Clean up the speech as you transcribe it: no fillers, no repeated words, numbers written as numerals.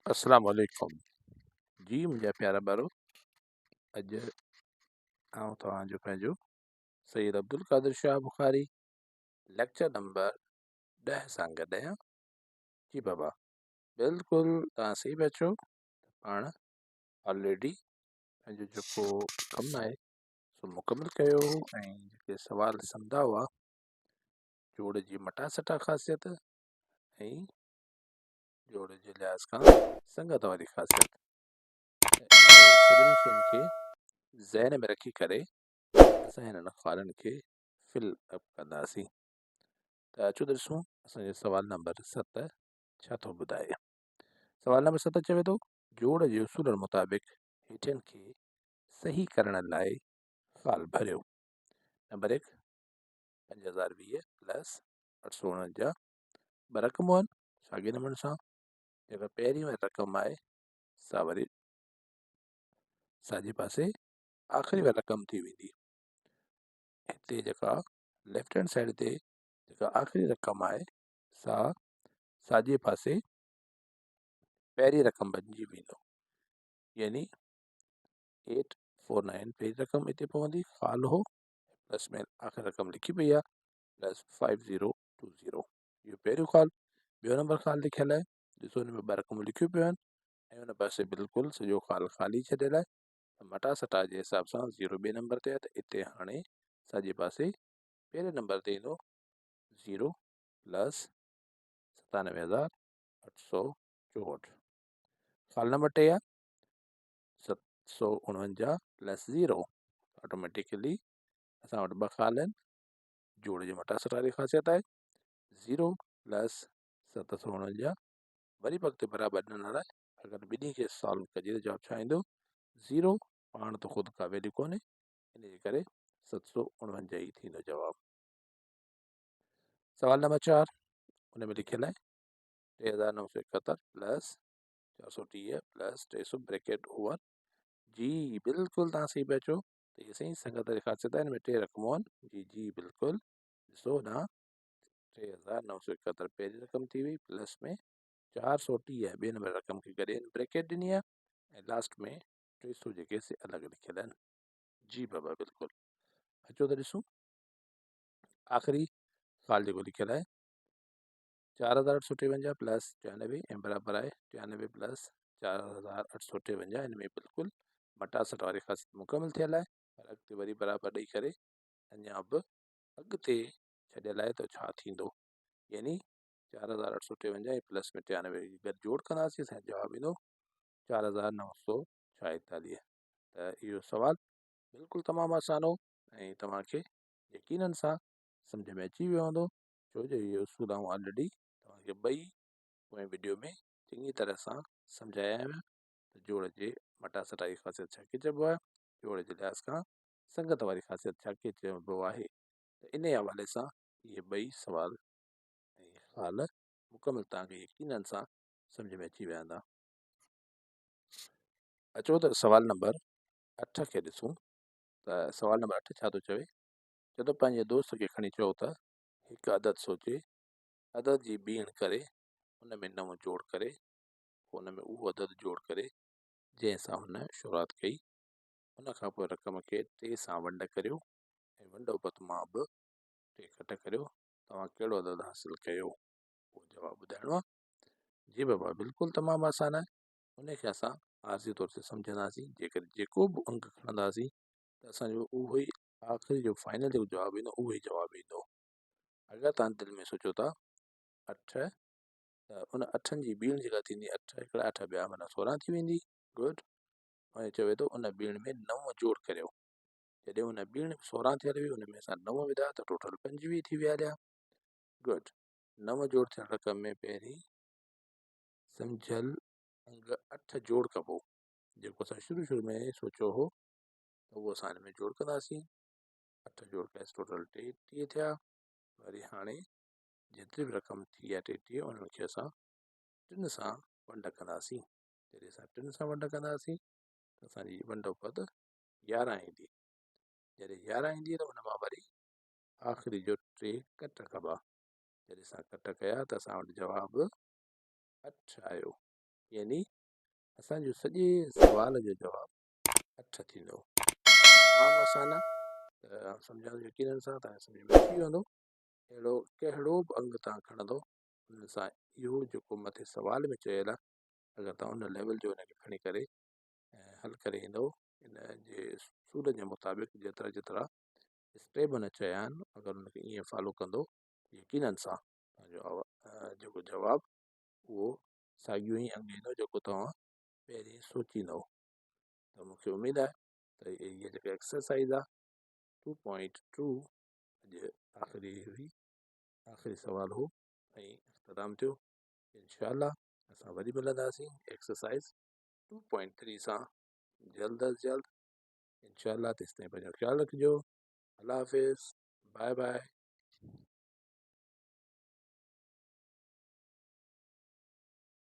السلام عليڪم جي منهنجا پيارا ٻارو، اڄ آئون توهان جو پنهنجو سيد عبدالقادر شاهه بخاري ليڪچر نمبر 10 سان گڏ آهيان. جي بابا بلڪل توهان صحيح پيا چئو، پاڻ آلريڊي پنهنجو جيڪو ڪم آهي سو مڪمل ڪيو هو ۽ جيڪي سوال سمدا هئا جوڙ جي مٽاسٽا خاصيت ۽ جوڙ جي لحاظ کان سنگت واري خاصيت، انهن سڀني شين کي ذهن ۾ رکي ڪري اسان هنن خالن کي فل اپ ڪنداسين. ته اچو ته ڏسون اسان جو سوال نمبر 7 ڇا ٿو ٻڌائي. سوال نمبر 7 چوي ٿو جوڙ جي اصولن مطابق هيٺين کي صحيح ڪرڻ لاء خال ڀريو. نمبر 1، 5020 پلس 849، ٻه رقمون آهن ساڳي نموني سان، جيڪا پهرين واري رقم آهي سا وري ساڄي پاسي آخري واري رقم ٿي ويندي. هتي جيڪا ليفٽ هينڊ سائيڊ تي جيڪا آخري رقم آهي سا ساڄي پاسي پهرين رقم بنجي ويندو، يعني 849 پهرين رقم هتي پوندي، خال هو پلس ۾ آخري رقم لکي پئي آهي پلس 5020، اهو پهريون خال. ٻيو نمبر خال لکيل آهي، ڏسو هن ۾ ٻه رقمون لکيون پيون آهن ۽ ان پاسي بلڪل سڄو خال خالي ڇڏيل آهي. مٽا سٽا جي حساب سان 0 ٻئي نمبر تي آهي ته اتي هاڻي ساڄي پاسي پهرين نمبر تي ايندو 0 پلس 97864. خال نمبر 3 آهي 749 پلس 0، آٽوميٽيڪلي اسان وٽ ٻه خال آهن، جوڙ جي مٽا سٽا جي خاصيت آهي 0 پلس 749، وري به اڳتي برابر ڏنل آهي. اگر ٻنهي کي سالو ڪجي ته جواب ڇا ايندو؟ 0 پاڻ ته خود ڪا ويليو ڪونهي، ان جي ڪري 749 ئي ٿيندو جواب. سوال نمبر 4، ان ۾ لکيل آهي 3971 پلس 430 پلس 300 بريڪيٽ اوور. جي بلڪل توهان صحيح پيا چئو ته هي سائين سنگت جي خاصيت آهي، هن ۾ ٽي رقمون آهن. جي جي بلڪل، ڏسو هوڏانهن 3971 پهرين رقم ٿي وئي، پلس ۾ 430 ٻئي نمبر رقم کي گڏي بريڪيٽ ڏني آهي ۽ لاسٽ ۾ 300 جيڪي سي الڳ لکيل آهن. جي بابا بلڪل، اچو ته ڏسون آخري سوال جيڪو لکيل آهي 4853 پلس 93 ۽ برابر آهي 93 پلس 4853. هن ۾ بلڪل مٽاسٽ واري خاصيت مڪمل ٿيل آهي، پر اڳتي وري برابر ڏئي ڪري اڃا به اڳتي ڇڏيل آهي ته ڇا ٿيندو، يعني 4853 ۽ پلس ۾ 93 جي گڏ جوڙ ڪنداسين اسان جو جواب ايندو 4946. ته اهو سوال بلڪل تمام آسان هو ۽ توهان کي يقينن سان سمجهه ۾ اچي ويو هوندو، ڇو جو اهي اصول آئون آلريڊي توهان کي ٻئي پوئين وڊيو ۾ چڱي طرح سان سمجهايا آهيان ته جوڙ جي مٽاسٽا جي خاصيت ڇا کي چئبو آهي، جوڙ جي لحاظ کان سنگت واري خاصيت ڇا کي چئبو آهي. ته انهي حوالي سان اهي ٻئي سوال ۽ خال مڪمل توهان کي يقينن سان سمجهه ۾ اچي ويا هوندا. اچو ته سوال نمبر 8 کي ڏسون ته سوال نمبر 8 ڇا ٿو چوي. چئي ٿو پنهنجي دوست کي کڻي چئو ته هڪ عدد سوچي، عدد جي ٻيڻ ڪري، ان ۾ 9 جوڙ ڪري، پوء ان ۾ اهو عدد جوڙ ڪري جنهن سان هن شروعات ڪئي، ان کان پوء رقم کي 3 سان ونڊ ڪريو ۽ ونڊ اپت مان به 3 ڪٽ ڪريو، توهان ڪهڙو عدد حاصل ڪيو؟ اهو جواب ٻڌائڻو آهي. جي بابا بلڪل تمام آسان آهي، ان کي اسان عارضي طور تي سمجهنداسين، جيڪڏهن جيڪو به انگ کڻنداسين ته اسان جو اهو ئي آخري جو فائنل جيڪو جواب ايندو اهو ئي جواب ايندو. اگر توهان دل ۾ سوچو ٿا 8، ته ان اٺن جي ٻيڻ جيڪا ٿيندي 8 هڪڙا 8 ٻيا معنيٰ 16 ٿي ويندي. گڊ، ۽ چوي ٿو ان ٻيڻ ۾ 9 جوڙ ڪريو، جڏهن ان ٻيڻ 16 ٿيل هئي ان ۾ اسان 9 وڌا ته ٽوٽل 25 ٿي ويا هليا. گڊ، 9 جوڙ ٿيل رقم ۾ پهرين سمجهيل انگ 8 جوڙ ڪبو، جيڪو اسان شروع شروع ۾ سوچيو هو ته اهو اسان هن ۾ جوڙ ڪنداسين. 8 جوڙ ڪيس ٽوٽل 33 ٿيا. وري هاڻي جيتري به رقم ٿي آهي 33، انهن کي اسان 3 سان ونڊ ڪنداسين. جڏهن اسان 3 سان ونڊ ڪنداسين ته اسانجي ونڊ اپت 11 ايندي. جڏهن 11 ايندي ته ان مان وري آخري جو 3 ڪٽ ڪبا. جڏهن اسان ڪٽ ڪيا ته اسان وٽ جواب 8 آيو. يعني اسان جو سڄي سوال جو جواب 8 ٿيندو. تمام آسان آهي ته سمجهان ٿو يقينن سان توهان کي سمجهه ۾ اچي ويندو. اهڙو ڪهڙو به انگ توهان کڻندو ان سان اهو جيڪو مٿي سوال ۾ چيل آهي اگر توهان ان ليول جو ان کي کڻي ڪري حل ڪري ايندو ان جي اصول جي مطابق جيترا جيترا اسٽيپ هن چيا آهن اگر ان کي ائين فالو ڪندو يقينن سان توهان جو جيڪو جواب اهو ساڳيو ئي انگ ايندو جيڪو توهان پهرين سوچيندو. ته مون کي اميد آهي ته هيء جيڪا ايڪسرسائز آهي 2.2 اڄ آخري هئي، آخري سوال هو ۽ اختتام ٿيو. انشاء الله اسان وري ملنداسين ايڪسرسائز 2.3 سان جلد از جلد انشاء الله. تيستائين پنهنجو خيال رکجو. الله حافظ، باء باء.